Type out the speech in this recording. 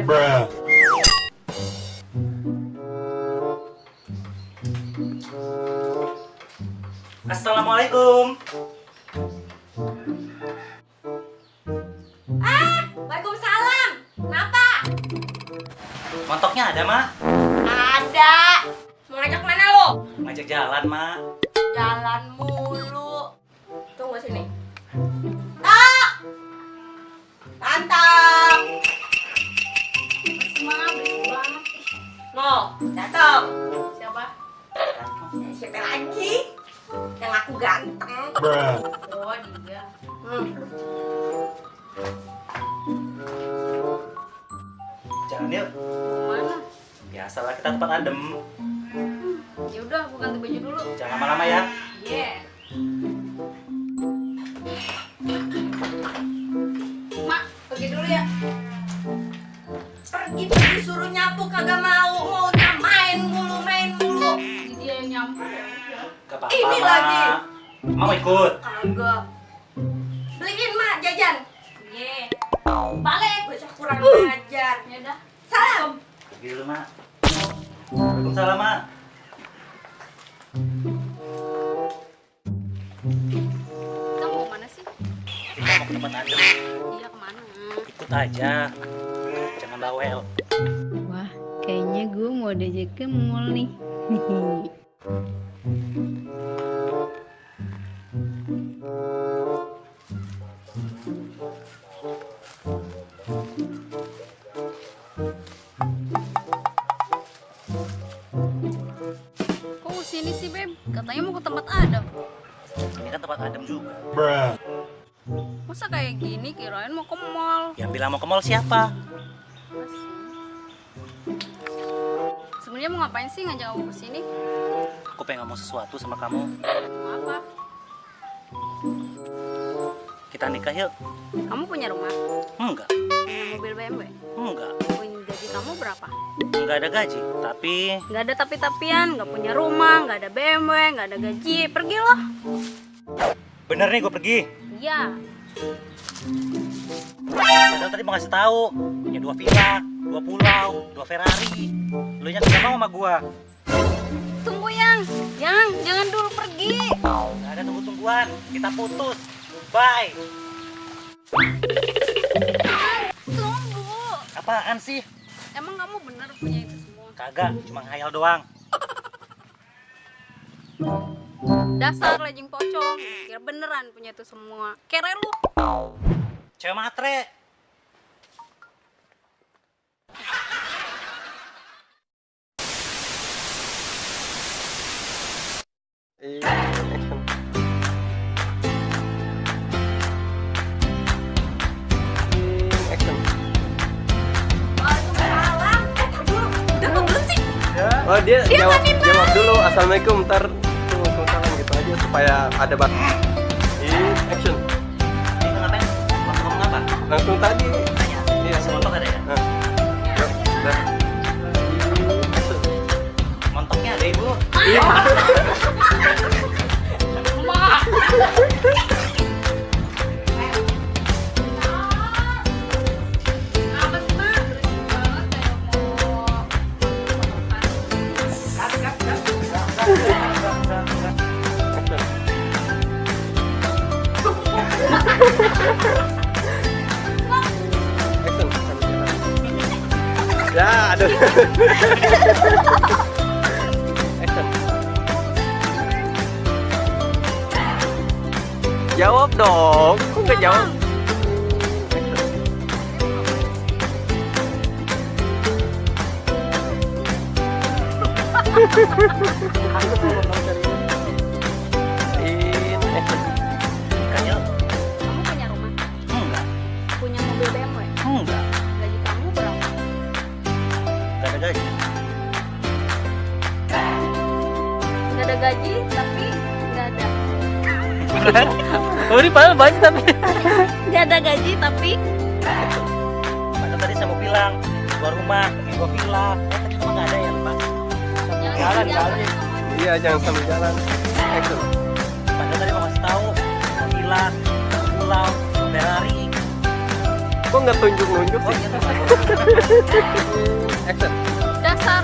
Bruh. Assalamualaikum. Waalaikumsalam. Kenapa? Montoknya ada, Mak? Ada. Mau ngajak mana lo? Ngajak jalan, Mak. Jalan mulu. Tunggu sini. Tak. Tantang. Semangat berisik banget. No, datang. Siapa? Siapa lagi? Yang aku ganteng. Bruh. Oh, dia. Jalan yuk. Mana? Biasalah kita tempat adem. Ya udah, aku ganti baju dulu. Jangan lama-lama ya. Yeah. Mak, pergi dulu ya. Pergi suruh nyapu kagak maunya main mulu. Jadi dia yang nyapu ya. Gak apa-apa, Ini Mak. lagi. Mau ikut? Kagak. Beliin mak jajan. Ye. Balik, bocah kurang ngajar. Ya udah. Salam. Pergi dulu, Mak. Waalaikumsalam, Mak. Kita mau mana sih? Kita mau ke tempat adem. Iya, kemana? Ikut aja. Jangan bawel. Wah, kayaknya gue mau diajak ke mall nih. Kok kesini sih, Beb? Katanya mau ke tempat adem. Ini kan tempat adem juga. Bruh. Masa kayak gini kirain mau ke mall? Yang bilang mau ke mall siapa? Sebenarnya mau ngapain sih ngajak aku ke sini? Aku pengen ngomong sesuatu sama kamu. Mau apa? Kita nikah yuk. Kamu punya rumah? Enggak. Punya mobil BMW? Enggak. Punya gaji kamu berapa? Enggak ada gaji. Tapi Nggak ada tapi-tapian, nggak punya rumah, nggak ada BMW, nggak ada gaji. Pergi loh. bener nih gue pergi. Iya. Padahal tadi mau ngasih tahu punya 2 villa, 2 pulau, 2 Ferrari. Lu nya gak mau sama gua. Tunggu jangan dulu pergi. Gak ada tunggu-tungguan, kita putus. Bye. Tunggu. Apaan sih? Emang kamu bener punya itu semua? Kagak, cuma ngayal doang. Dasar lejing pocong. Kira beneran punya itu semua. Kere lu. Cewek matre. Waalaikumsalam. Tar dulu. Udah belum sih? Oh dia jawab, nggak dimana. jawab dulu assalamualaikum, ntar waalaikumsalam gitu aja supaya ada action. Ini ngapain? Mau ngomong apa? Langsung tadi. Tanya. Iya. Semontok ada ya? Nah, yuk, dah. Action. Montoknya ada ibu. Iya. Apa sih, Mak? Berisik banget kayak Action. Sambil jalan. Ya, aduh. Action. Jawab dong. Kok nggak jawab? In action. Nikah yuk. kamu punya rumah, Enggak. punya mobil BMW. Enggak. Gaji kamu berapa? Gak ada gaji. Nggak ada gaji, tapi nggak ada. Beneran? Oh ini padahal banyak tapi. Nggak ada gaji, tapi Padahal tadi saya mau bilang gua rumah, gua villa. Tadi cuma nggak ada ya, Pak. Jalan kali. Iya, jangan sambil jalan. Action. Padahal tadi mau ngasih tahu villa, pulau, Ferrari. Kok nggak tunjuk-nunjuk Oh sih? gitu. Action. Dasar